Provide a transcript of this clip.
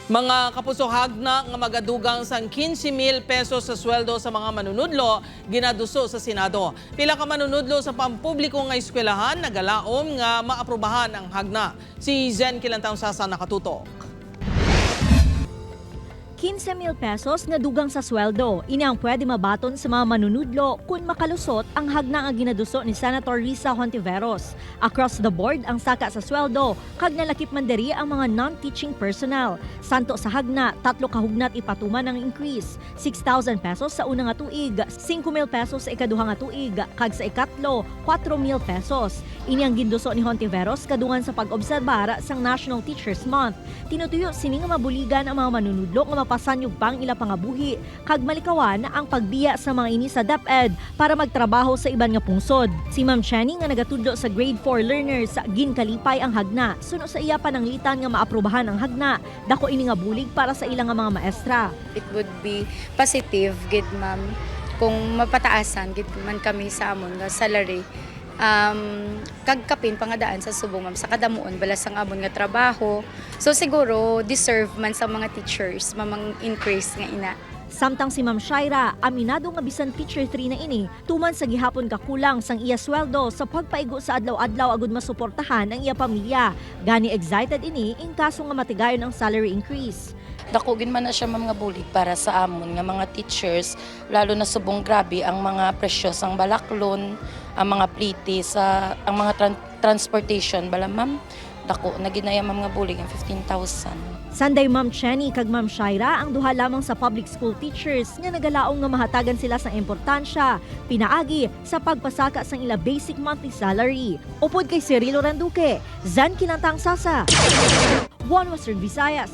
Mga kapuso, hagna nga magadugang sang 15,000 pesos sa sweldo sa mga manunudlo ginaduso sa Senado. Pila ka manunudlo sa pampubliko nga eskwelahan nagalaom nga maaprubahan ang hagna. Si Zen Kilantang Sasa nakatutok. 15,000 pesos nga dugang sa sweldo. Ini ang pwede mabaton sa mga manunudlo kung makalusot ang hagna nga ginaduso ni Senator Risa Hontiveros. Across the board ang saka sa sweldo, kag nalakip man diri ang mga non-teaching personnel. Santo sa hagna, tatlo ka hugnat ipatuman ang increase. 6,000 pesos sa una nga tuig, 5,000 pesos sa ikaduha nga tuig, kag sa ikatlo, 4,000 pesos. Ini ang ginduso ni Hontiveros kadungan sa pag-obserbar sang National Teachers Month. Tinutuyo sini nga mabuligan ang mga manunudlo nga mapasanyog pang ila pangabuhi kag malikawan ang pagbiya sa mga ini sa DepEd para magtrabaho sa iban nga pungsod. Si Ma'am Chenny nga nagatudlo sa grade 4 learners, ginkalipay ang hagna. Suno sa iya pananglitan nga maaprubahan ang hagna, dako ini nga bulig para sa ilang nga mga maestra. It would be positive gid, ma'am, kung mapataasan gid man kami sa amon nga salary kag kapin pangadaan sa subong, ma'am, sa kadamuon bala sang amon nga trabaho. So siguro deserve man sa mga teachers, ma'am, ang increase nga ina. Samtang si Ma'am Shaira, aminado nga bisan teacher 3 na ini, tuman sa gihapon kakulang sang iya sweldo sa pagpaigo sa adlaw-adlaw agud masuportahan ang iya pamilya. Gani excited ini in kaso nga matigayon ang salary increase. Dako gid man na siya, ma'am, nga bulig para sa amon nga mga teachers, lalo na subong grabe ang mga presyo sang balaklon, ang mga pliti sa ang mga transportation bala, ma'am. Dako na gid na ya, ma'am, nga bulig ang 15,000. Sanday Ma'am Chenny kag Ma'am Shaira ang duha lamang sa public school teachers nga nagalaong nga mahatagan sila sang importansya pinaagi sa pagpasaka sang ila basic monthly salary. Upod kay Cirilo Randuque, Zan Kinantang Sasa, One Western Visayas.